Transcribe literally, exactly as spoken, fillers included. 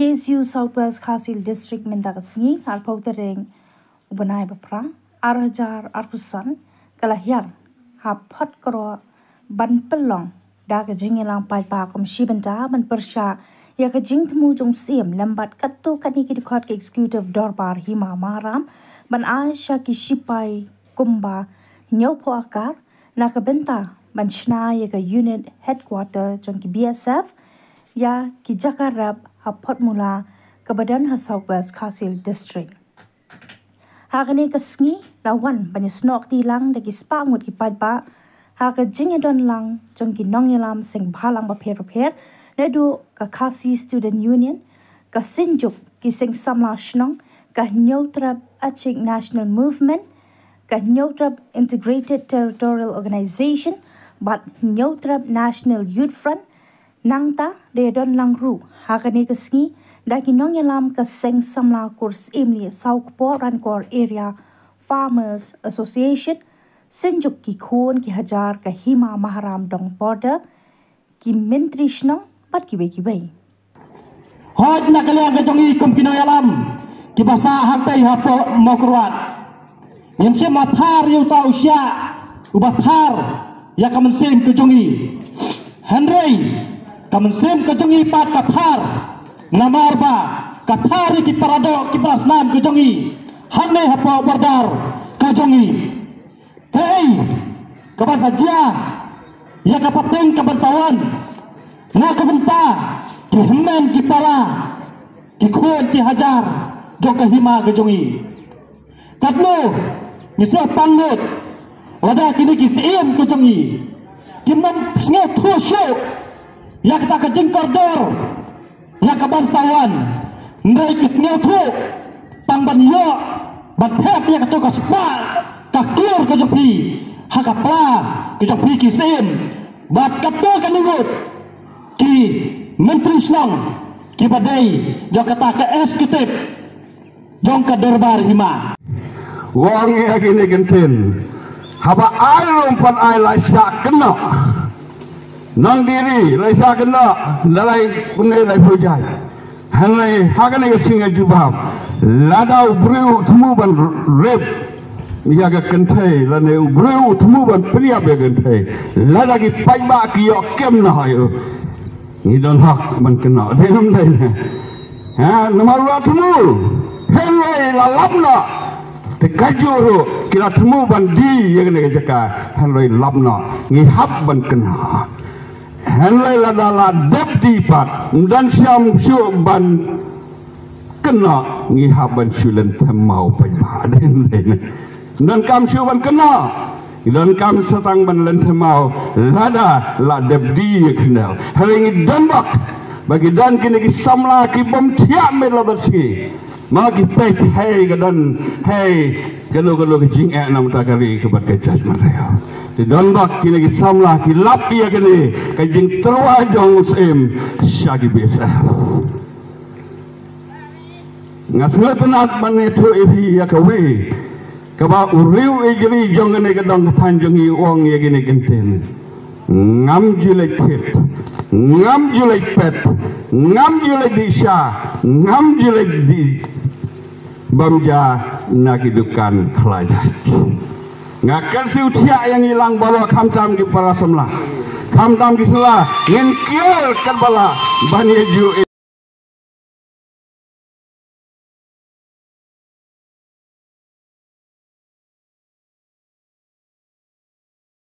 K S U South West Khasi Hills District mynta ka sngi arphew tarik u bnai ba phra, ar hajar arphew san, ka la hiar ha Photkroh ban pynlong da ka jingïalam paidbah kum shi bynta ban pyrshah ïa ka jingthmu jong u Syiem lem bad katto katne ki dkhot ka Executive Dorbar Hima Maharam ban ai sha ki shipai kumba hynñiewphew akar na ka bynta ban shna ïa ka Unit Headquarter jong ki B S F ïa ki jaka rep ha Photmula kaba don ha South West Khasi Hills District. Ha kane ka sngi la wan ban ïasnoh kti lang da ki spah ngut ki paidbah ha ka jingïadon lang jong ki nongïalam seng bhalang bapher bapher, naduh ka Khasi Student Union, ka Synjuk ki Seng Samla Shnong, ka Hynñiewtrep Achik National Movement, ka Hynñiewtrep Integrated Territorial Organization bad Hynñiewtrep National Youth Front. Nangta da ïadon lang ruh ha kane ka sngi da ki nongïalam ka Seng Samla Kur Syiem Lieh Sawkpoh Rankor Area Farmers Association, Synjuk ki Khun ki Hajar ka Hima Maharam Dong Border, ki Myntri Shnong bad kiwei kiwei. Hooid, na ka liang ka jong i kum ki nongïalam kiba sah hangtei hapoh Mawkyrwat, ngim shym la thar ïa uta u shiah uba thar ïa ka mynsiem ka jong i. Hynrei ka mynsiem ka jong i pat ka thar, namar ba ka thar ïa ki paradoh ki parasnam ka jong i hangne hapoh border ka jong i. Kaei kaban sa jia ïa ka pateng kaban sa wan na ka bynta ki hynmen ki para, ki khun ki hajar jong ka hima ka jong i? Katno ngi sngewpang ngut lada kine ki syiem ka jong i kim nym sngewthuh shuh ïa kata ka jingkordor ïa kaban sa wan. Hynrei ki sngewthuh tang ban ïoh ban thep ïa kato ka spah ka kur ka jong phi ha ka pla ka jong phi ki syiem. Bad kato kane ngut ki Myntri Shnong kiba dei jong kata ka executive jong ka Dorbar Hima. Wa ong ïa kine ki ktien, haba ai ruh ym pat ai, la shah kynnoh. Nang diri la shah kynnoh, la lai pynne lai pyrjai. Hynrei ha kane ka sngi jubab, lada u briew u thmu ban rep ïa ka kynthei, lane u briew u thmu ban pynïap ïa ka kynthei, lada ki paidbah ki ïoh kem noh, ngi don hok ban kynnoh, dei ne ym dei? Ha, namar u la thmu, hynrei la lap noh. Te kajuh ruh ki la thmu ban die ïa kane ka jaka, hynrei lap noh, ngi hap ban kynnoh. Hynrei lada la dep die pat, ym don shuh ban kynnoh, ngi hap ban shu lynthem maw paidbah, dei ne ym dei? Ym don kam shuh ban kynnoh. Ngi don kam sa tang ban lynthem maw lada la dep die ïa ka khynnah. Hynrei ngi don bok ba ki don kine ki samla ki bym thiah met la bad sngi. Ma ki peit, hei ka don, hei kano kano ka jingeh na bynta ka ri ka bad ka jaitbynriew. Ki don bok kine ki samla ki lap ïa kane ka jingtyrwa jong u Syiem sha ki B S F. Nga sngewtynnat ban ïathuh ïa phi ïa kawei kaba u riew ijri jong kane ka dong ka thaiñ jong ngi u ong ïa kine ki ktien: Ngam ju leit thied, ngam ju leit pet, ngam ju leit dih sha, ngam ju leit dih bam ja na ki dukan khlajait. Nga kyrsiew thiah ïa ngi lang baroh, khamtam ki para samla, khamtam ki samla, ngin kiar katba lah ban ïa ju